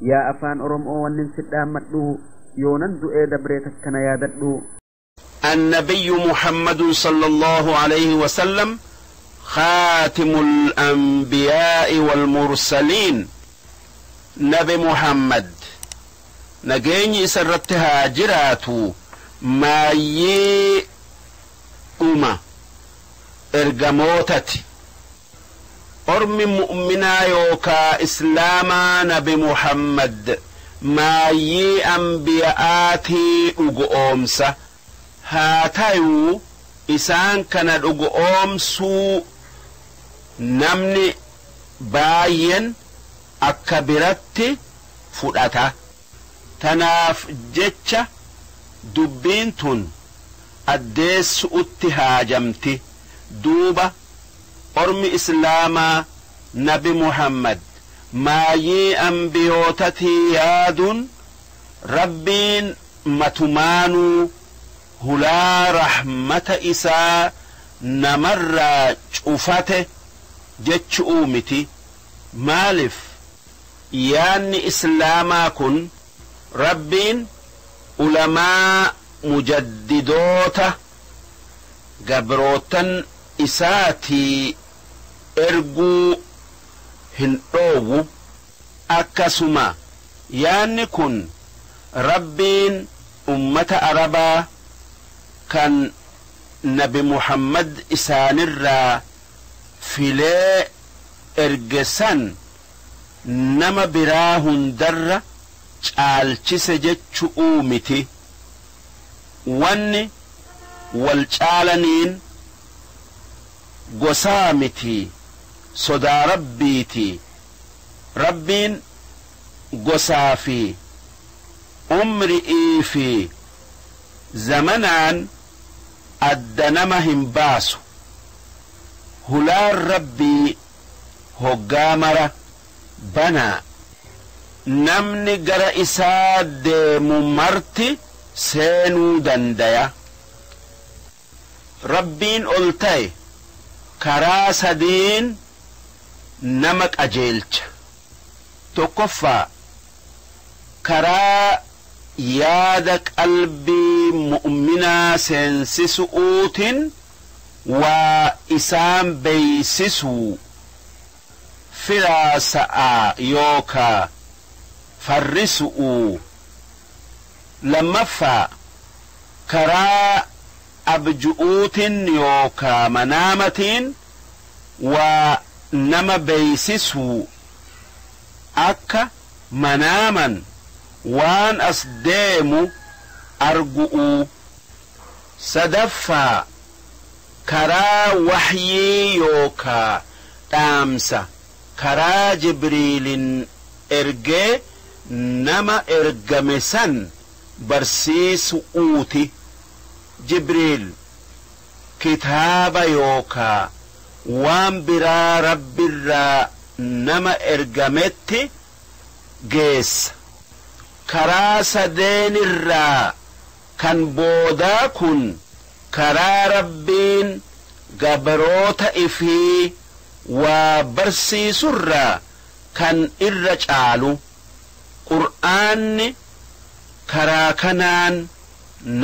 Yaa afaan Oromoo wannin si dhaammadhu yoonan du'ee dabree takkana yaadadhu. النبي محمد صلى الله عليه وسلم خاتم الأنبياء والمرسلين. نبي محمد نجيني سرتها جراتو ما يي أمة إرجموتتي أرمي مؤمنا يوكا إسلاما نبي محمد ما يي أنبياءاتي أقومسا هاتايو إسان كان أقومسو نمني باين أكبرت فؤاتا تناف جتشا دبينتون أديس اتهاجمتي دوبة أرمي إسلاما نبي محمد ما يي أنبيوتتي يادون ربين متمانو هلا رحمة إسا نمر شوفته جتشؤمتي مالف ياني إسلاما كن ربين علماء مجددوته قبروتن إساتي إرجو هندوو أكسما يعني كن ربين أمة عربا كان نبي محمد إسان الرا فيلي إرجسان نما براهن در caalchise jechu'uu miti wanni wal caalaniin gosaa miti sodaa rabbiiti rabbiin gosaa fi umri'ii fi zamanaan adda nama hin baasu hulaan rabbii hoggaa mara banaa namni gara isaa deemu marti seenuu dandaya rabbiin ol ta'e karaa sadiin nama qajeelcha tokkoffaa karaa yaada qalbii mu'minaa seensisuutiin waa isaan beeysisuu firaasa'a yookaa farrisu'uu lammaffaa karaa abju'uutin yookaa manaamatiin waa nama beeysisuu akka manaaman waan as deemu argu'uu sadaffaa karaa waxyii yookaa dhaamsa karaa jibriilin ergee nama ergame san barsiisu'uuti jibriil kitaaba yookaa waan biraa rabbirraa nama ergametti geessa karaa sadeenirraa kan boodaa kun karaa rabbiin gabroota ifii waa barsiisurraa kan irra caalu qur'aanni karaa kanaan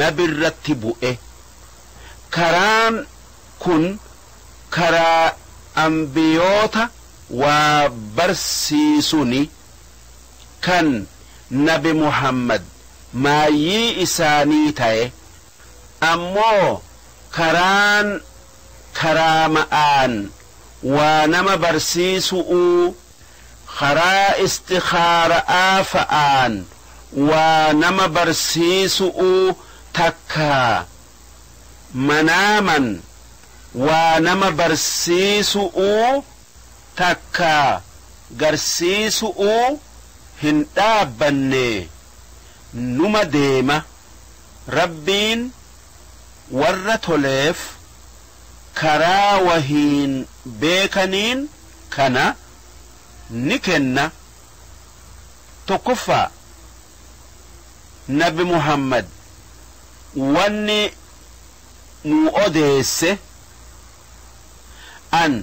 nabirratti bu'e karaan kun karaa ambiyoota waa barsiisuni kan nabi muhammad maayyii isaanii ta'e ammoo karaan karaa ma'aan waa nama barsiisu'uu karaa istikhaara'aa fa'aan waa nama barsiisu'uu takkaa manaaman waa nama barsiisu'uu takkaa garsiisu'uu hin dhaabbanne numa deema rabbiin warra toleef karaa wahiin beekaniin kana ni kenna tokkoffaa nabi muhammad wanni nu odeesse an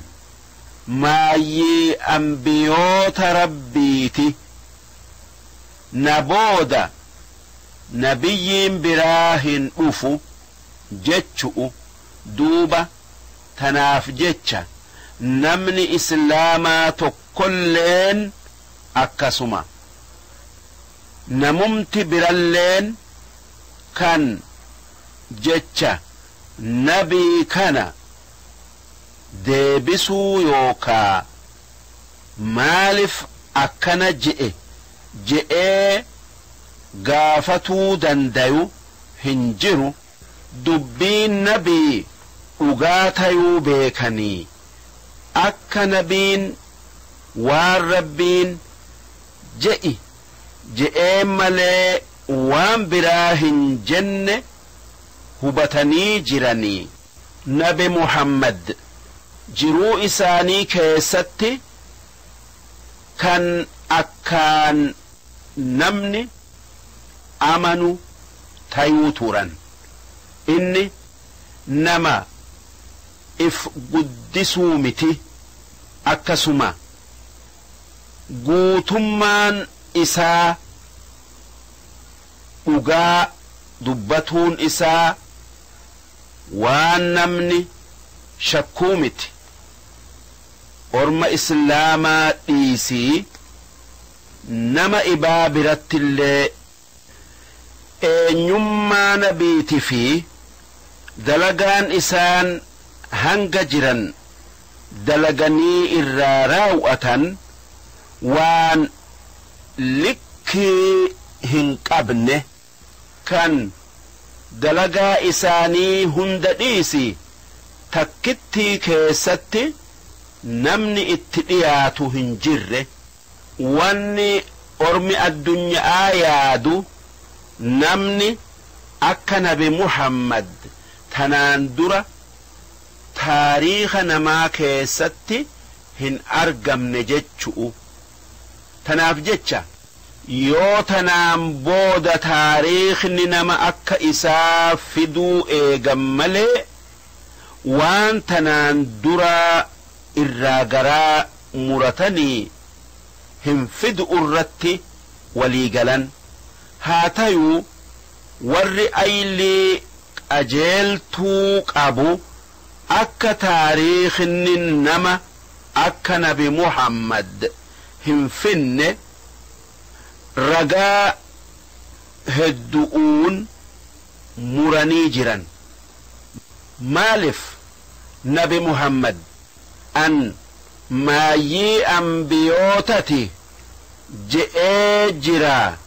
maayyii ambiyoota rabbiiti. Na booda nabiyyiin biraa hin dhufu jechu'u. Duuba tanaaf jecha namni islaamaa tokkolleen akkasuma namumti biralleen kan jecha nabii kana deebisuu yookaa maalif akkana je'e je'ee gaafatuu dandayu hin jiru. Dubbiin nabii dhugaa tayuu beekanii akka nabiin waan Rabbiin je'i je'ee malee waan biraa hin jenne hubatanii jiranii. Nabi Muhammad jiruu isaanii keessatti kan akkaan namni amanu tayuu turan. Inni nama if guddisuu miti, akkasuma guutummaan isaa dhugaa dubbatuun isaa waan namni shakkuu miti. Orma islaamaa dhiisii nama ibaa birattillee eenyummaa nabiiti fi dalagaan isaan hanga jiran dalaganii irraa raaw'atan waan likkii hin qabne kan dalagaa isaanii hunda dhiisi takkittii keessatti namni itti dhiyaatu hin jirre. Wanni ormi addunyaa yaadu namni akka Nabi Muhammad tanaan dura taariika namaa keessatti hin argamne jechu'u. Tanaaf jecha yoo tanaan booda taariikni nama akka isaa fiduu eegan malee waan tanaan dura irraa garaa muratanii hin fidu irratti walii galan. Haa tayuu warri aylii qajeeltuu qabu akka taariikni nama akka Nabi Muhammad hin finne ragaa heddu'uun muranii jiran. Maalif Nabi Muhammad an maayyii ambiyootati je'ee jira?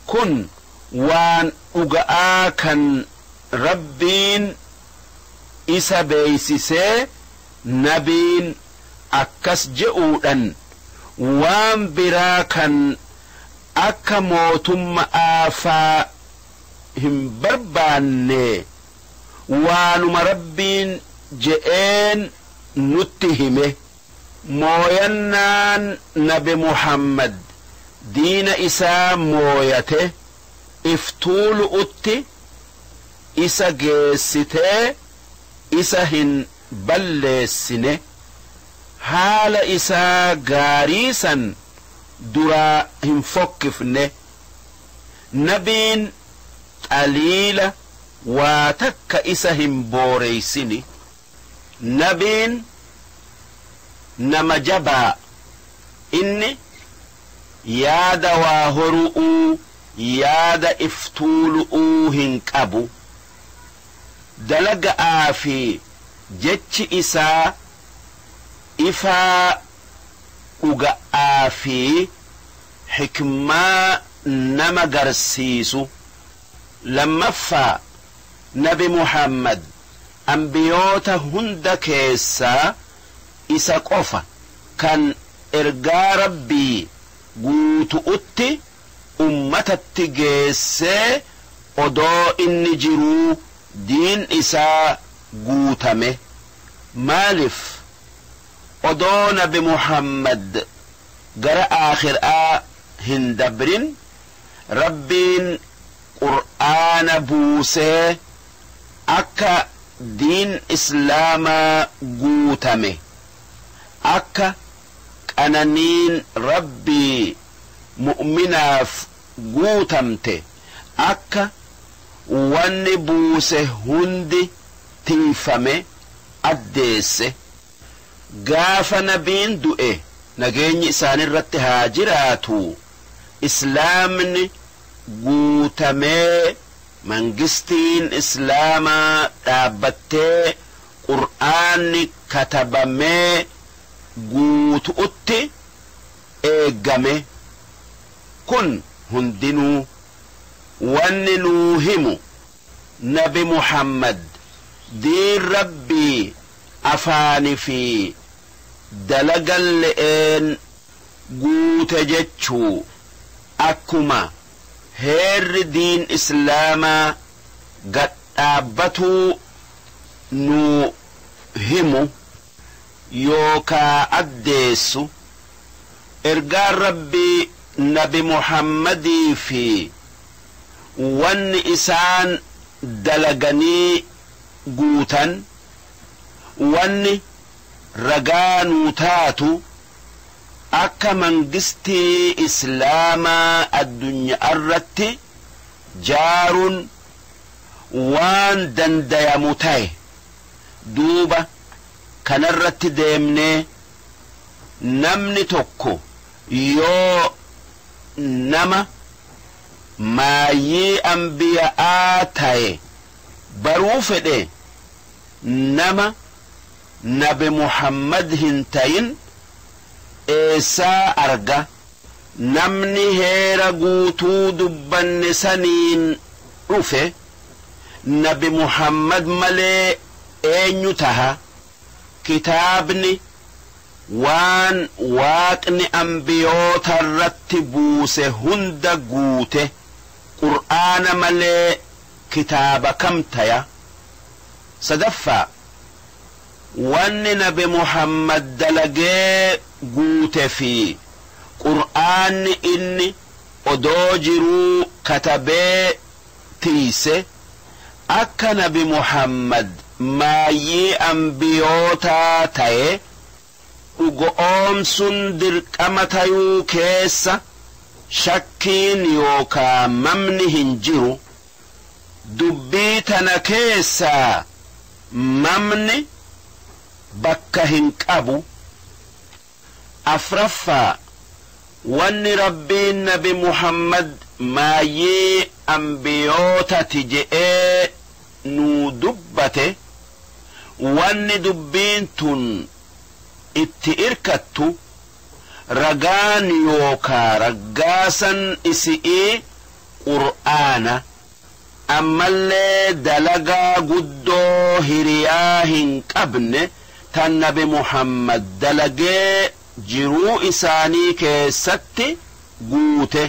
Kun waan dhuga'aa kan Rabbiin isa beeysisee nabiin akkas je'uudhan waan biraa kan akka mootummaa faa hin barbaanne waanuma Rabbiin je'een nutti hime. Mooyannaan Nabi Muhammad diina isaa mooyate iftuulu'utti isa geessitee isa hin balleessine. Haala isaa gaarii san duraa hin fokkifne. Nabiin xaliila waa takka isa hin booreysini. Nabiin nama jabaa, inni yaada waa horu'uu yaada iftuulu'uu hin qabu. Dalaga'aa fi jechi isaa ifaa dhuga'aa fi hikmaa nama garsiisu. Lammaffaa Nabi Muhammad ambiyoota hunda keessaa isa qofa kan ergaa Rabbii guutu'utti ummatatti geessee odoo inni jiruu diin isaa guutame. Maalif odoo Nabi Muhammad gara aakhiraa hin dabrin Rabbiin Qur'aana buusee akka diin islaamaa guutame, akka qananiin Rabbii mu'minaaf Guutamte akka wanni buuse hundi tiifame addeesse. Gaafa nabiin du'e, nageenyi isaanirratti haa jiraatu, islaamni guutamee mangistiin islaamaa dhaabbattee qur'aanni katabamee guutu'utti eeggame. Kun hundinuu wanni nuu himu nabi Muhammad diin rabbii afaani fi dalagan le'een guute jechuu. Akkuma heerri diin islaamaa gadhaabbatuu nuu himu yookaa addeessu, ergaan rabbii nabi Muhammadii fi wanni isaan dalaganii guutan wanni ragaa nuu taatu akka mangistii islaamaa addunyaa irratti jaaruun waan dandayamu ta'e. Duuba kanarratti deemnee namni tokko yoo nama maayyii ambiya'aa ta'e baruu fedhe, nama nabi Muhammad hin ta'in eessaa arga? Namni heera guutuu dubbanne saniin dhufe nabi Muhammad malee eenyu taha? Kitaabni waan waaqni ambiyoota irratti buuse hunda guute qur'aana malee kitaaba kam taya? Sadaffaa, wanni nabi Muhammad dalagee guute fi qur'aanni inni odoo jiruu katabee tiise akka nabi Muhammad maayyii ambiyootaa ta'e dhugoomsun dirqama tayuu keessa shakkiin yookaa mamni hin jiru. Dubbii tana keessaa mamni bakka hin qabu. Afraffaa, wanni rabbiin nabi Muhammad maayyii ambiyootati je'ee nuu dubbate, wanni dubbiin tun itti irkattu, ragaan yookaa raggaasan isi'ii qur'aana, ammallee dalagaa guddoo hiriyaa hin qabne tan nabi Muhammad dalagee jiruu isaanii keessatti guute,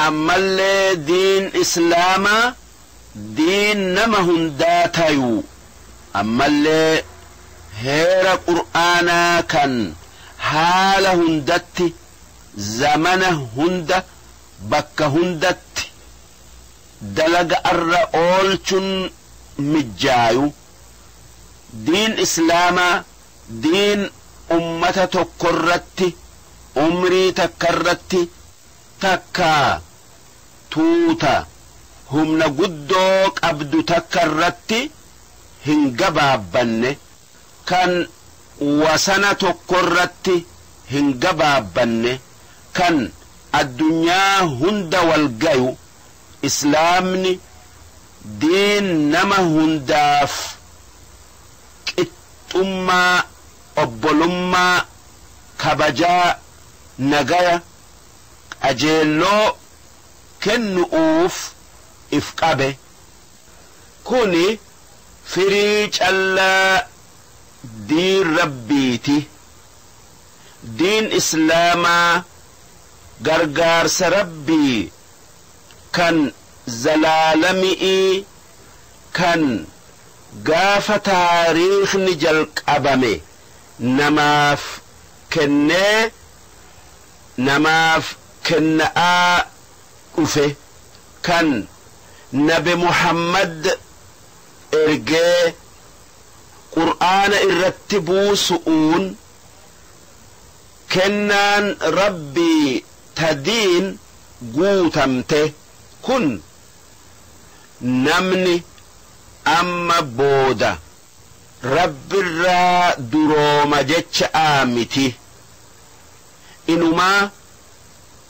ammallee diin islaamaa diin nama hundaa tayuu, ammallee heera qur'aanaa kan haala hundatti, zamana hunda, bakka hundatti dalaga arra oolchun mijjaayu. Diin islaamaa diin ummata tokkorratti, umrii takkarratti, takkaa tuuta humna guddoo qabdu takka irratti hin gabaabbanne, kan wasana tokkorratti hin gabaabbanne, kan addunyaa hunda wal gayu. Islaamni diin nama hundaaf qixxummaa, obbolummaa, kabajaa, nagaya, qajeelloo kennu'uuf if qabe. Kuni firii callaa diin rabbiiti. Diin islaamaa gargaarsa rabbii kan zalaalami'ii, kan gaafa taariikhni jalqabame namaaf kennee namaaf kenna'aa dhufe, kan nabi Muhammad ergee qur'aana irratti buusu'uun kennaan rabbii ta diin Guutamte kun namni amma booda Rabbirraa durooma jecha'aa miti. Inumaa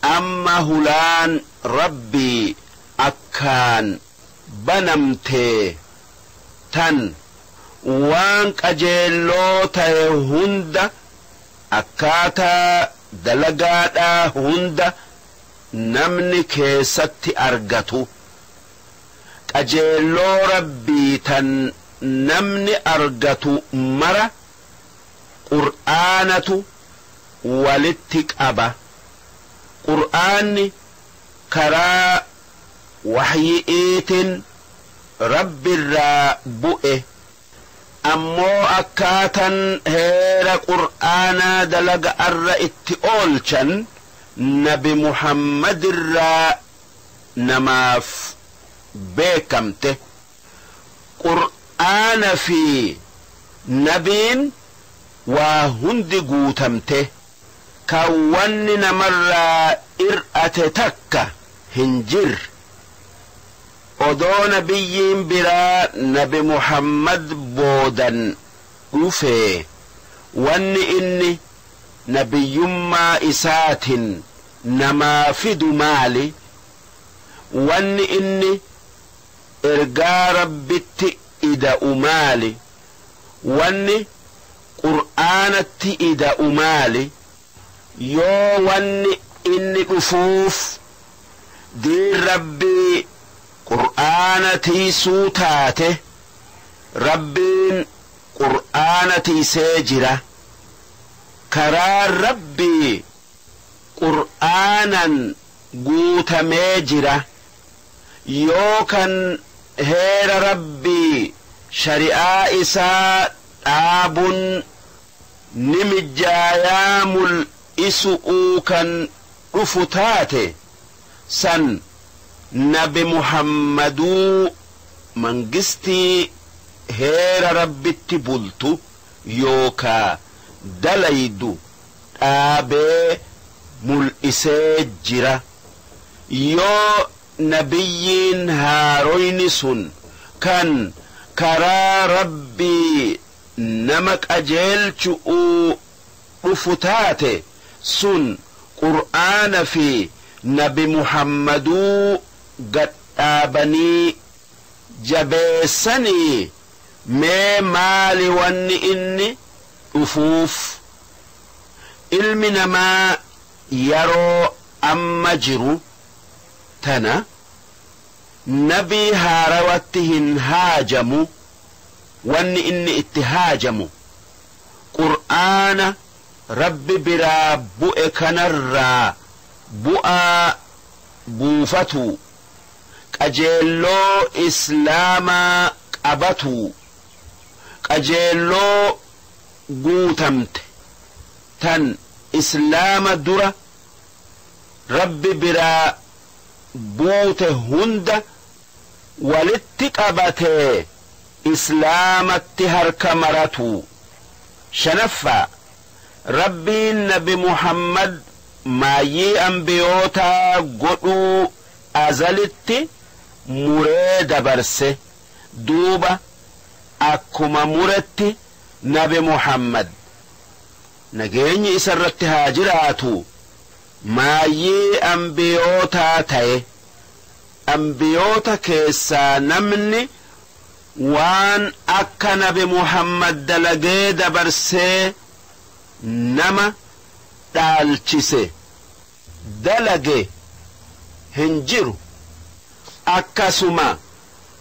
amma hulaan Rabbii akkaan banamtee tan waan qajeelloo ta'e hunda, akkaataa dalagaadhaa hunda namni keessatti argatu. Qajeelloo Rabbii tan namni argatu mara Qur'aanatu walitti qaba. Qur'aanni karaa waxyi'iitin Rabbirraa bu'e, ammoo akkaatan heera Qur'aanaa dalaga arra itti oolchan Nabi Muhammadirraa namaaf beekamte. Qur'aana fi nabiin waa hundi guutamte, kan wanni namarraa ir'ate takka hin jirre. Odoo nabiyyiin biraa Nabi Muhammad boodan dhufee, wanni inni nabiyyummaa isaatin namaa fidu maali? Wanni inni ergaa Rabbitti ida'u maali? Wanni Qur'aanatti ida'u maali? Yoo wanni inni dhufuuf diin Rabbii Qur'aana tiisuu taate, Rabbiin Qur'aana tiisee jira. Karaan Rabbii Qur'aanan guutamee jira. Yoo kan heera Rabbii shari'aa isaa dhaabun ni mijjaayaa mul'isu'uu kan dhufu taate, san Nabi Muhammaduu mangistii heera Rabbitti bultu yookaa dalaydu dhaabee mul'isee jira. Yoo nabiyyiin haaroyni sun kan karaa Rabbii nama qajeelchu'uu dhufu taate, sun Qur'aana fi Nabi Muhammaduu gad dhaabanii jabeessanii, mee maali wanni inni dhufuuf? Ilmi namaa yaroo amma jiru tana nabii haarawatti hin haajamu. Wanni inni itti haajamu Qur'aana Rabbi biraa bu'e kanarraa bu'aa buufatuu, qajeelloo Islaamaa qabatuu, qajeelloo guutamte tan Islaama dura Rabbi biraa buute hunda walitti qabatee Islaamatti harka maratuu. Shanaffaa, Rabbiin Nabi Muhammad maayyii anbiyootaa godhuu azalitti muree dabarse. Duuba akkuma muretti Nabi Muhammad, nageenyi isarratti haa jiraatu, maayyii anbiyootaa ta'e. Anbiyoota keessaa namni waan akka Nabi Muhammad dalagee dabarsee nama dhaalchise dalage hin jiru. Akkasuma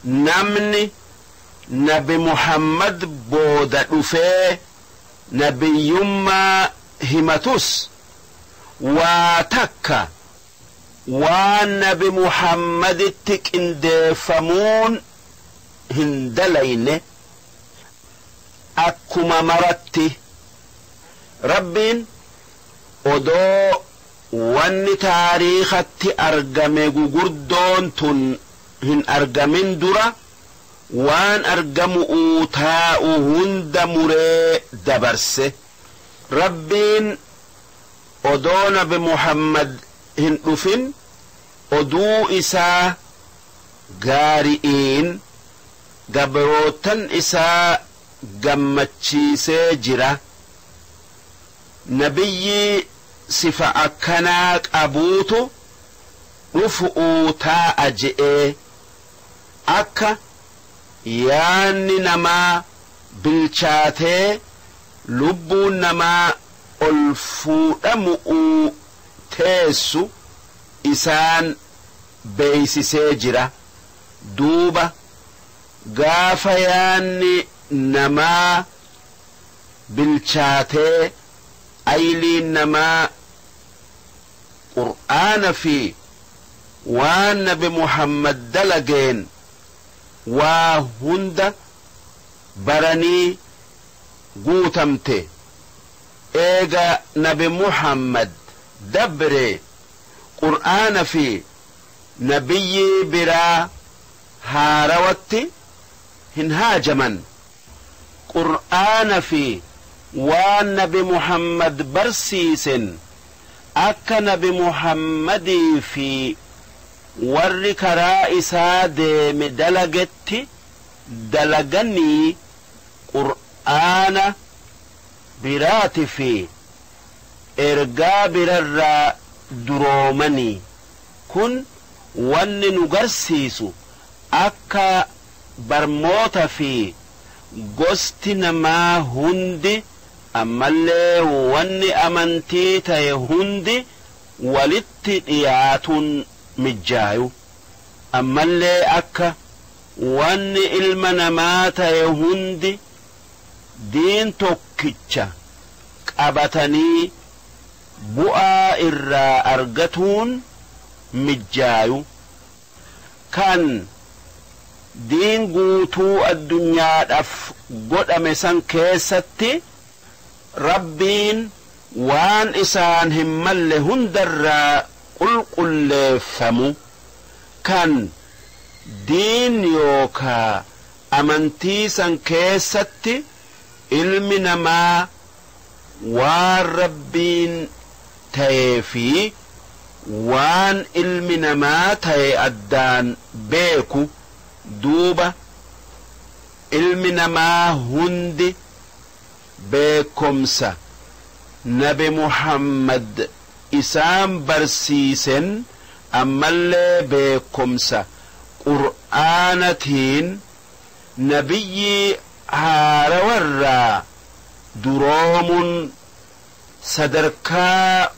namni Nabi Muhammad booda dhufee nabiyyummaa himatus waa takka waan Nabi Muhammaditti qindeeffamuun hin dalayne. Akkuma maratti Rabbiin odoo wanni taariikhatti argame gugurdoon tun hin argamin dura waan argamu'uu taa'u hunda muree dabarse. Rabbiin odoo Nabi Muhammad hin dhufin Oduu isaa gaari'iin gabrootan isaa gammachiisee jira. Nabiyyii sifa akkanaa qabuutu dhufu'uu taa'a je'ee, akka yaanni namaa bilchaatee lubbuun namaa ol fuudhamu'uu teessu isaan beeysisee jira. Duuba gaafa yaanni namaa bilchaatee ayliin namaa Qur'aana fi waan Nabi Muhammad dalageen waa hunda baranii guutamte, eega Nabi Muhammad dabre Qur'aana fi nabiyyii biraa haarawatti hin haajaman. Qur'aana fi waan Nabi Muhammad barsiisen akka Nabi Muhammadii fi warri karaa isaa deeme dalagetti dalaganii Qur'aana biraati fi ergaa birarraa duroomanii. Kun wanni nu garsiisu akka barmoota fi gosti namaa hundi, ammallee wanni amantii ta'e hundi walitti dhiyaatuun mijjaayu, ammallee akka wanni ilma namaa ta'e hundi diin tokkicha qabatanii bu'aa irraa argatuun mijjaayu, kan diin guutuu addunyaadhaaf godhame san keessatti Rabbiin waan isaan hin malle hundarraa qulqulleeffamu, kan diin yookaa amantii san keessatti ilmi namaa waan Rabbiin ta'ee fi waan ilmi namaa ta'e addaan beeku. Duuba ilmi namaa hundi beekomsa Nabi Muhammad isaan barsiisen, ammallee beekomsa Qur'aanatiin nabiyyii haarawarraa duroomuun sadarkaa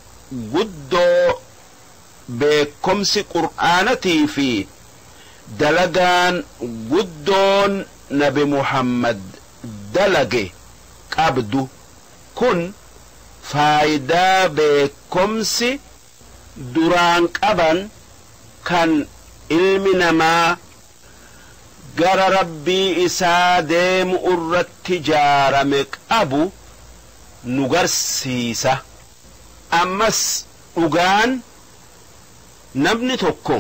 guddoo beekomsi Qur'aanatii fi dalagaan guddoon Nabi Muhammad dalage qabdu. Kun faayidaa beekomsi duraan qaban kan ilmi namaa gara Rabbii isaa deemu irratti jaarame qabu nu garsiisa. Ammas dhugaan namni tokko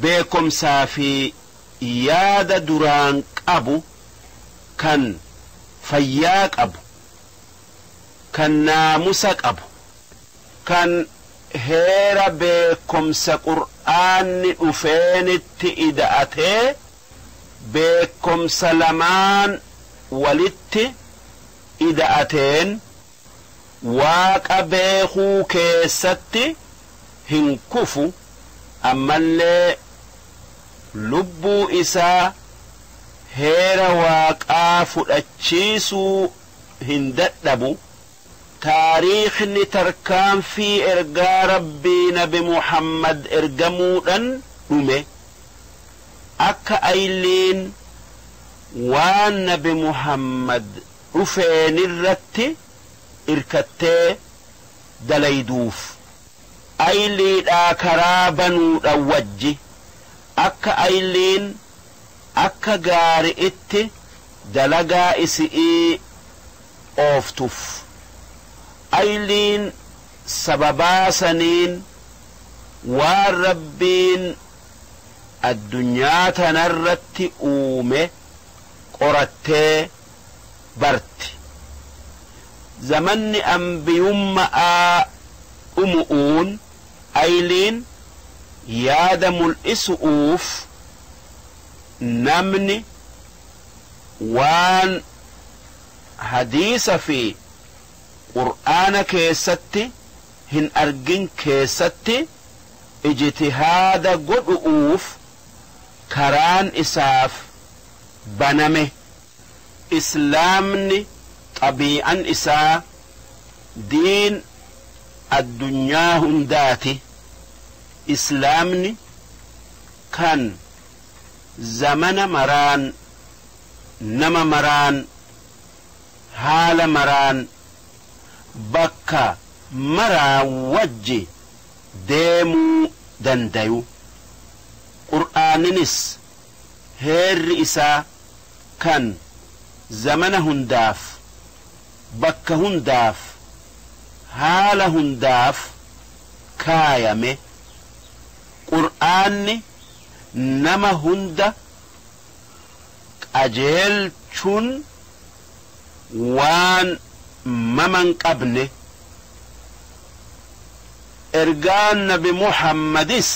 beekomsaa fi yaada duraan qabu kan fayyaa qabu, kan naamusa qabu, kan heera beekomsa Qur'aanni dhufeenitti ida'atee beekomsa lamaan walitti ida'ateen Waaqa beekuu keessatti hin kufu, ammallee lubbuu isaa heera Waaqaa fudhachiisuu hin dadhabu. Taariikhni tarkaanfii ergaa Rabbii Nabi Muhammad ergamuudhan dhume akka ayliin waan Nabi Muhammad dhufeenirratti irkattee dalayduuf, ayliidhaa karaa banuudha wajji akka ayliin akka gaari'itti dalagaa isi'ii ooftuf, ayliin sababaa saniin waan Rabbiin addunyaa tanarratti uume qorattee barti. Zamanni anbiyumma'aa dhumu'uun ayliin Yaada mul'isu'uuf namni waan hadiisa fi qur'aana keessatti hin argin keessatti ijtihaada godhu'uuf karaan isaaf baname. Islaamni xabii'an isaa diin addunyaa hundaati. Islaamni kan zamana maraan, nama maraan, haala maraan, bakka maraa wajji deemuu dandayu. Qur'aaninis heerri isaa kan zamana hundaaf, bakka hundaaf, haala hundaaf kaayame. Qur'aanni nama hunda qajeelchuun waan maman qabne. Ergaan Nabi Muhammadis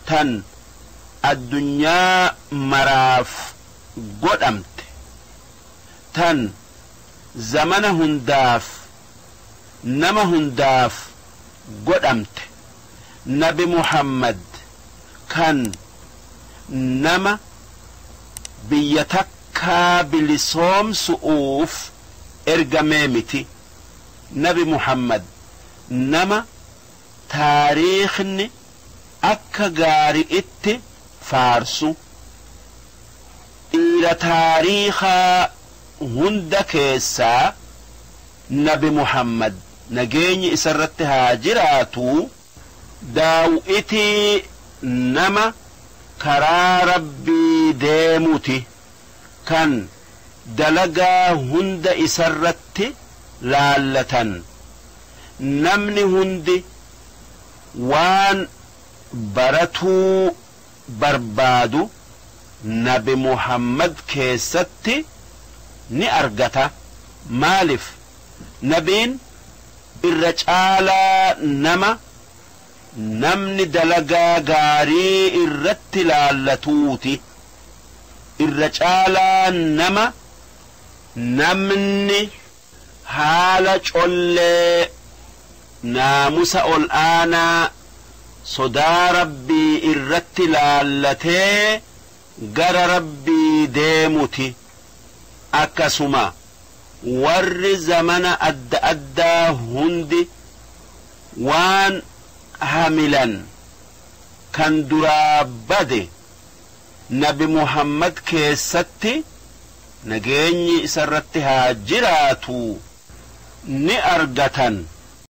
tan addunyaa maraaf godhamte, tan zamana hundaaf, nama hundaaf godhamte. Nabi Muhammad kan nama biyya takkaa bilisoomsu'uuf ergamee miti. Nabi Muhammad nama taariikhni akka gaari'itti faarsu, dhiira taariikhaa hunda keessaa Nabi Muhammad, nageenyi isarratti haa jiraatu, daaw'itii nama karaa Rabbii deemuti, kan dalagaa hunda isarratti laallatan. Namni hundi waan baratuu barbaadu Nabi Muhammad keessatti ni argata. Maalif? Nabiin irra caalaa nama namni dalagaa gaarii irratti laallatuuti, irra caalaa nama namni haala collee, naamusa ol aanaa, sodaa Rabbii irratti laallatee gara Rabbii deemuti. Akkasuma warri zamana adda addaa hundi waan hamilan kan duraa bade Nabi Muhammad keessatti, nageenyi isarratti haa jiraatu, ni argatan.